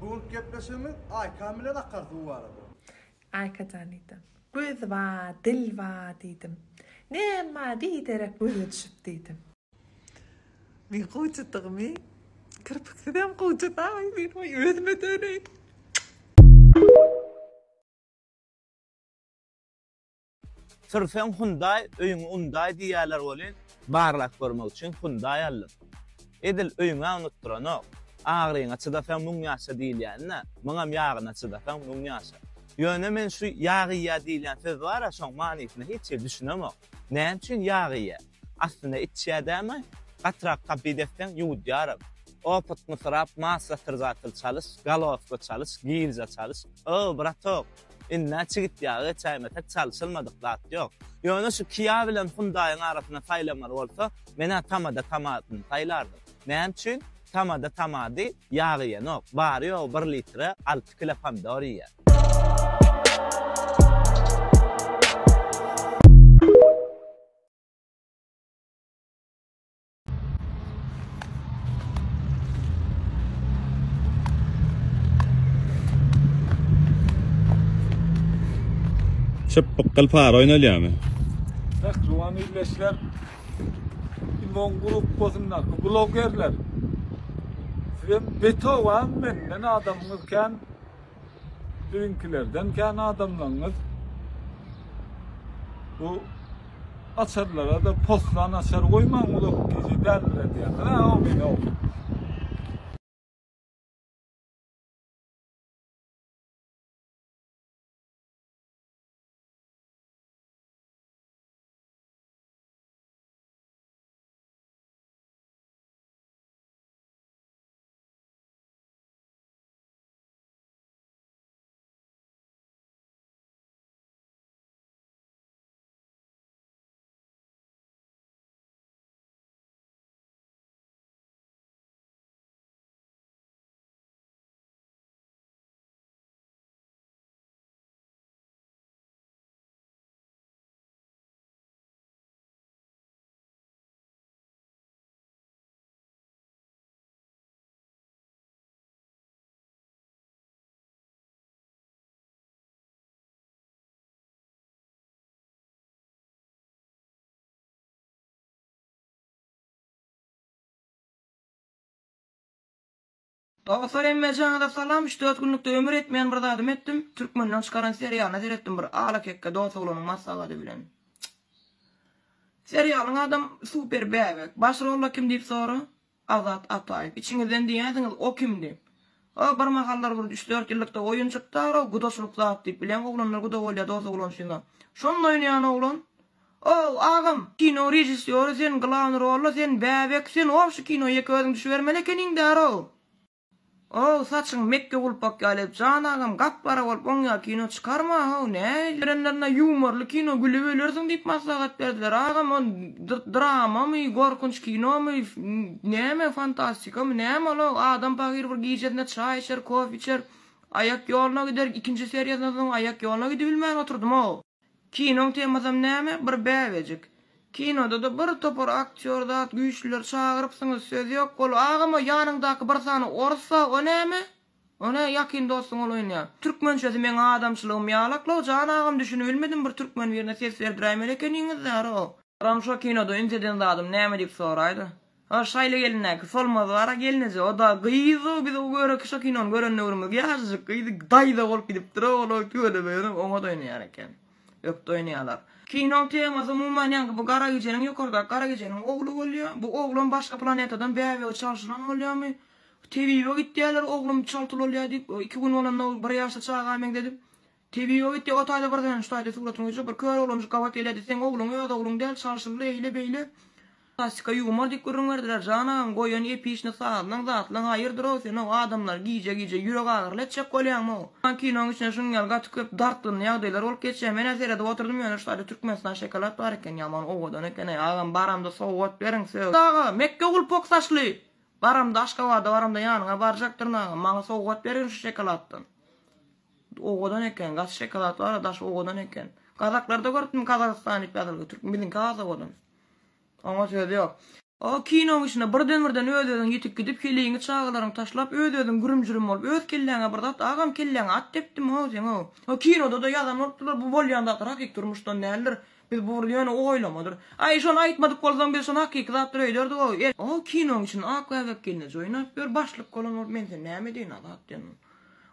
Bu günki gepleşigimiz Aýkan bilen akar suw barada. Aýkajan diýdim. Göz bar, dil bar diýdim. Näme bar biderek göze düşüp diýdim. Men gowjadygmy? Kirpiksizem gowjadaý men waý özüme döneýin. Sürseň Hyundai, öýüňi undaý diýýärler welin, barlap görmek üçin Hyundai aldym. Edil öýüň-ä unutdyranok. Agryňa çydasaň müň ýaşa diýilýänine, muňam ýagyna çydasaň müň ýaşa. Ýöne men şu ýag iýýär diýilýän söz bar-a, şoň manysyna hiç hili düşünemok. Näme üçin ýag iýýär? Aslynda içýär dämi? Gatyrak tapyt etseň ýuwudýaram. Opytmysyrap masla syrzatyl çalyş, golowka çalyş, gilza çalyş. O, bratok! Indä çigit ýagy geçäýmesek çalşylmadyk zat ýok. Ýöne şu Kia bilen Hyundai-yň arasynda saýlamaly bolsa, men-ä Tamada Tamadyny saýlardym. Näme üçin? Tamada Tamady ýag iýenok. Bary-ýogy bir litre alty kile pomidor iýýär. Çypbyk gyl para oýnalýarmy? Mähriban ildeşler, Imon gruppasyndaky blogerler. Sizem betowam menden adamyňyz kän. Siziňkilerden kän adamlaryňyz bu açarlara-da poslan açar goýmaň uzak gije däldiredýäňiz a o meni o. Dostlar hemmejaňyza salam üç dört günlükde ömür etmeýän bir zadym etdim türkmenden çykaran serialyna seretdim bir alakekge dos oglanyň maslahaty bilen serialyň adam super bäbek baş rolda kim diýip sora Azat Ataýew. Içiňizden diýýänsiňiz, o kim diýip. O bir mahallar bir üç-dört ýyllykda oýun çykdy-ow, gudaçylyk zat diýip, bileň oglanlar guda bolýar dos oglan şunda. Şonda oýnaýan oglan. Ow, agam, kino režissýory sen, glawny rolda sen, bäbek sen, ow şu kino ýeke özüň düşübermeli ekeniň-dä-row. Ow saçyň mekge gulpak ýaly edip jan agam gap gara bolup oň ýaly kino çykarma how nähili berenlerine ýumarly kino gülüp ölersiň diýip maslahat berdiler agam o dramamy gorkunç kinomy näme fantastikamy näme ol adam pahyr bir gijesine çaý içer kofe içer aýak ýoluna gider ikinji seriýasyndan soň aýak ýoluna gidibilmän oturdym ow. Kinoň temasam näme? Bir bäbejik. Kinoda-da bir topar aktýor zat güýçlileri çagyrypsyňyz söz ýok ol agam o ýanyňdaky bir sany orsa o näme? O nä ýakyn dostuň ol oýnaýan. Türkmençesi meň adamçylygym ýalaklow jan agam düşünibilmedim bir türkmen birine ses berdiräýmeli ekeniňizdärow. Ram şo kinoda üns eden zadym näme diýip soraýda. A Şaýly gelindäki Solmaz bar-a gelneje, o-da gyz-ow, biz o göreki şo kinony gören döwrümiz ýaşajyk gyz daýza bolup gidipdir-ow, ol-a tüweleme ýöne oňat oýnaýar eken. Ökde oýnaýarlar. Kinoň temasy umuman ýaňky bu Gara gijeniň ýokardaky Gara gijeniň ogly bolýar. Bu oglan başga planetadan bäbegi çalşylan bolýarmy? Tebibe gitýärler oglum çalt ulalýar diýip, iki gün bolanda bir ýaşly çaga meňzedip. Tebibe gitýär o taýda bir sen şu taýda suratyny goýjak bir kör oglanjyk gabat gelýär seň ogluň öz ogluň däl çalşyldy eýle beýle. Plastika ýumar diýip gürrüň berdiler jan agam goýan epişni sazlaň zatlaň haýyrdyrow sen ow adamlary gije gije ýürek agyryly etjek bolýaňmow. Kinoň içinde şuň ýaly gaty köp dartgynly ýagdaýlar bolup geçýär menä seredip oturdym ýöne şu taýda Türkmenistan şokolad bar eken ýaman owadan ekeneý agam baramda sowgat beriň söz aga mekge gulpak saçly baramda Aşgabada baramda ýanyňa barjakdyryn agam maňa sowgat bergin şu şokoladdan. Owadan eken, gaty şokolad bar, daşy owadan eken. Gazaklarda görüpdim Gazagystan diýip ýazylgy, türk biziňki has owadan. Oňa söz ýok. O kinoň içinde birden-birden öz-özüň ýitip gidip heleýiňi çagalaryňy taşlap öz-özüň gürüm-jürüm bolup öz kelläňe bir zat agam kelläňe at depdimi how seň how. O kinoda-da ýazan bolupdyrlar bu bolýan zatlar hakyky durmuşdan däldir. Biz bu bir ýöne oýlamadyr. Aý şony aýtmadyk bolsaň biz şony hakyky zatdyr öýderdik how. O kinoň içinde ak bäbek gelneje oýnap ýör başlyk bolan bolup men seni näme edeýin Azat diýen.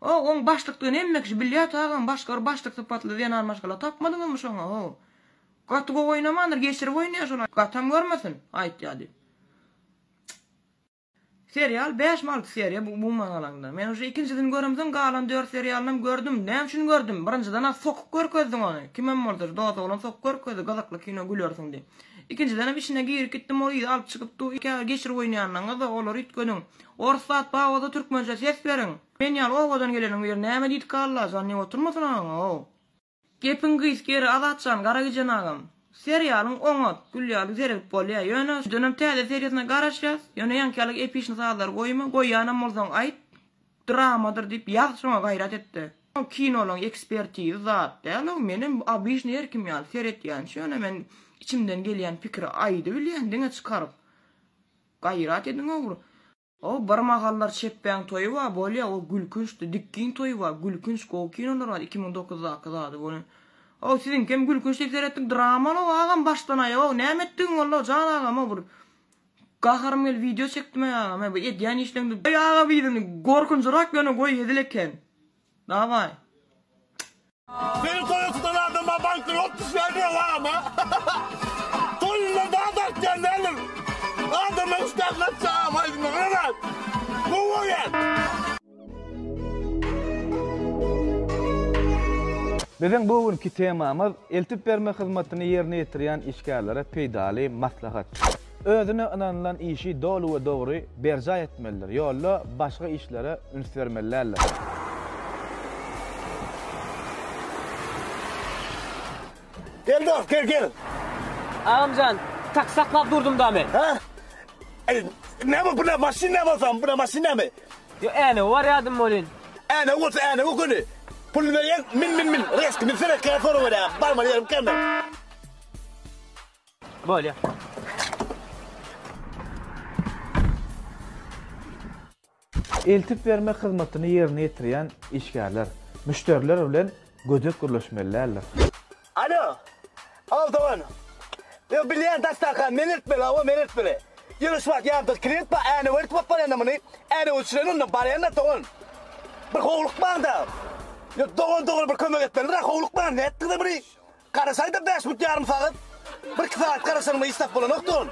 O oň başlykdygyny hemme kişi bilýär agam başga bir başlyk sypatly zenan maşgala tapmadyňyzmy şoňa how. Gaty gowy oýnamandyr geçirip oýnaýar şol gatam görmesin aýtýa diýip. Serial bäşmi alty seriýa bu umuman alaňda. Men uje ikinjisini göremsoň galan dört serialynam gördüm. Näme üçin gördüm? Birinjiden-ä sokup görkezdiň ony. Kimem bolsa şu dos oglan sokup görkezdi gyzykly kino gülersiň diýip. Ikinjidenem içine girip gitdim ol yzy alyp çykyp dur. Käbir geçirip oýnaýanlaryňyz-da olary üýtgediň. Orus zat bar bolsa türkmençe ses beriň. Men ýaly obadan geleniň biri näme diýdika Allajan diýip oturmasyn aňa-ow. Gepiň gysga ýeri Azatjan Garagijen agam. Serialyň oňat, gül ýaly seredip bolýa. Ýöne şundanam täze seriýasyna garaşýas. Ýöne ýaňky ýaly epişni sazlary goýma, goýýanam bolsaň aýt, dramadyr diýip ýaz şoňa gaýrat etde. Kinolaň ekspertizi zat däl-ow, menem obyçny her kim ýaly seretýänçi ýöne men içimden gelýän pikiri aýdybilýän diňe çykaryp. Gaýrat ediň-ow bir. O bir mahallar çepbäň toýy bar bolýa o gülkünçdi dikgiň toýy bar gülkünç gowy kinolar bar 2009 daky zady bolan o siziňkem gülkünç diýip seretdik dramalow agam başdan aýagow näme etdigiň bollow jan agam o bir gaharym gelip wideo çekdim eý agam bu edýän işleňde eý agam yzyny gorkunjyrak ýöne goý hezil eken Daway. Seni toýa tutan adama bankdan ot düşýär diýen agama. Toýundan zat artýan däldir. Adamlar işdäsini açýar agam aýdymlar garaz. Gowy bolýar. Biziň bu günki temamyz eltip berme hyzmatyny ýerine ýetirýän işgärlere peýdaly maslahat. Özüne ynanylan işi doly we dogry berjaý etmelidir, ýolda başga işlere üns bermeli däldir. Gel dost gel gel. Agamjan taksi saklap durdum da men. Hä? Eý, näme bu ne maşyn näme bolsam, bu ne maşyn näme? Ýo Änewe barýadym welin. Änewe bolsa Änewe göni. Puluny berýäň, min min min, reski minsene, käse sorawerýän, barmaly ýerim kän men. Bolýa. Eltip bermek hyzmatyny ýerine ýetirýän işgärler müşderiler bilen gödek gürleşmeli däldir. Alo. Al dogan. Ýok bilýän daşdaka men eltmeli hawa men eltmeli. Ýöne şu wagt ýanymda klient bar Änewe eltip alyp barýanda muny. Änewe düşüren onda barýanda dogan. Bir howlukmaňda. Ýok dogan dogan bir kömek etmelidir howlukmaň nätdiňiz muny. Garaşaýda bäş minut ýarym sagat. Bir iki sagat garaşanyňda hiç zat bolanok dogan.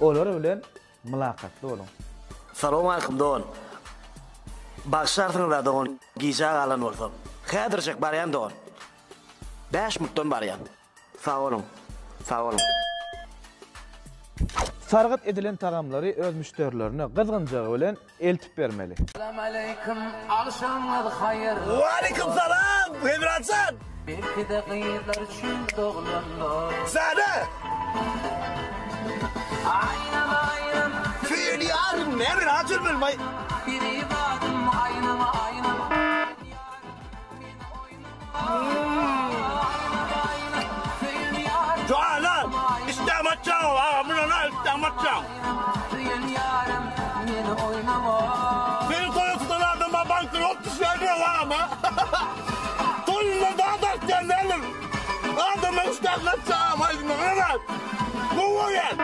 Olar bilen mylakatly boluň. Salowmalikim dogan. Bagyşlarsyňyzda dogan gijä galan bolsam. Häzirjek barýan dogan. Bäş minutdan barýan. Sag boluň. Sag boluň. Sargyt edilen tagamlary öz müşderilerine gyzgynjagy bilen eltip bermeli. Salamaleýkim agşamyňyz haýyrly. Waleýkim salam Hemrajan. Belkide gyzlar üçin doglandyr. Zada. Aýnam aýnam. Söýen ýarym näme rahat ölmelimi aý. Perizadym aýnam aýnam. Jana, işdäm açýaň aga, muny na işdäm açýaň. Seni toýa tutan adama bankrot düşýär diýen agama. Toýundan zat artýan däldir. Adamlaryň işdäsini açýaň agam aýdymlar garaz. Gowy bolýar.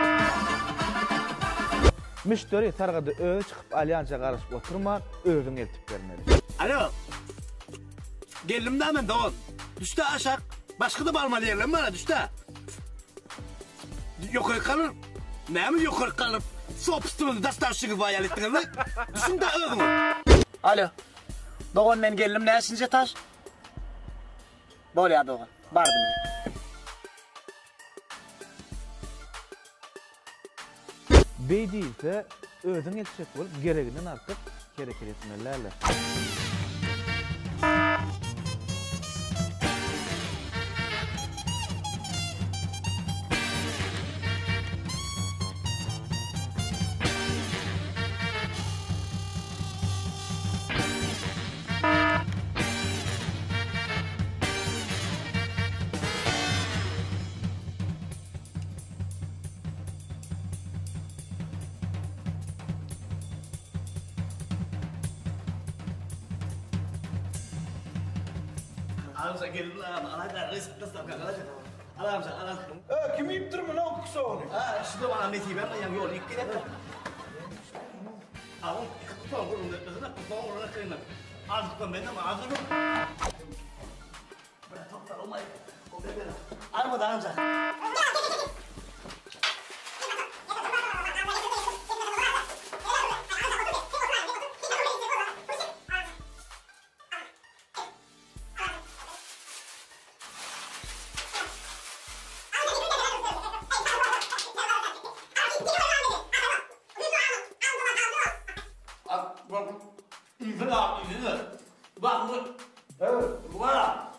Müşderi sargydy özi çykyp alýança garaşyp oturman, özüň eltip bermeli. Alo. Geldim-dä men dogan. Düşde aşak. Başga-da barmaly ýerlerim bar-a, düşde. Ýokaryk galyr. Näme ýokaryk galyp, sobstwnyny daşdaşyňyz bar ýaly etdiňizmi? Düşüň-dä özüňiz. Alo. Dogan men geldim näçinji etaž? Bolýar dogan. Bardym men. Beý diýilse, özüň etjek bolup gereginden artyk hereket etmeli däldir. Agamjan geldim agam alaý da rysk dastanka galaý. Agamjan al. E, kim iýipdir muny o kusogyny? Ha, şuda bana nesibem ýaň ýol iýip gelýär. Agam, kusogyny gurun etmesene, kusogyny gurun etmesene. Azykdan menden azık. Bir toplar olmay. O bebere. Arma da amca.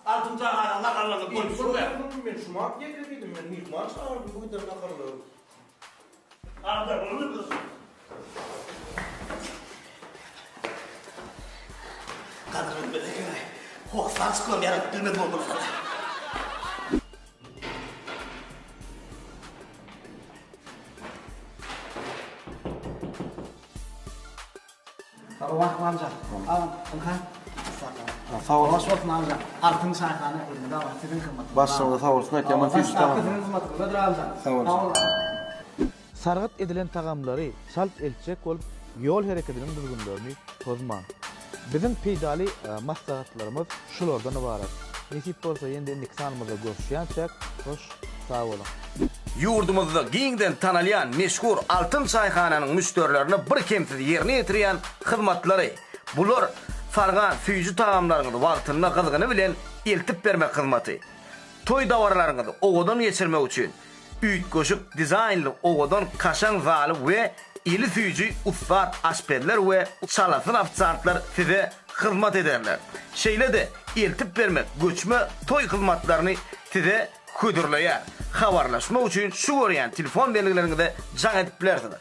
Altyn çaganyň naharlaryny goýup durma. Men şumat getirdim, men myhman çagyrdym bu giden naharlary. Arda bunu kız. Gadyryny bilmedi. Hossar çykmam ýaradyp bilmedi boldular. Sag bol amca. Agam, ynha. Sag bol. Hoş bolsun amca. Altyn çaýhana elmydama siziň hyzmatyňyzda. Başlygyňyza sag bolsun aýtýan, men süýji tagam. Siziň hyzmatyňyzdadyr amca. Sag bol. Sargyt edilen tagamlary çalt eltjek bolup, ýol herekediniň düzgünlerini pozmaň. Biziň peýdaly maslahatlarymyz şulardan ybarat. Nesip bolsa ýene-de indiki sanymyzda görüşýänçäk, hoş sag boluň! Ýurdumyzda giňden tanalýan meşhur Altyn çaýhananyň müşderilerine birkemsiz ýerine ýetirýän hyzmatlary. Bular, sargan süýji tagamlaryňyzy wagtynda gyzgyny bilen eltip bermek hyzmaty. Toý dabaralaryňyzy owadan geçirmek üçin üýtgeşik dizaýnly owadan kaşaň zaly we eli süýji ussat aşpezler we çalasyn ofisiantlar size hyzmat ederler. Şeýle-de eltip bermek göçme toý hyzmatlaryny size hödürleýär. Habarlaşmak üçin şu görýän telefon belgileriňize jaň edip bilersiňiz.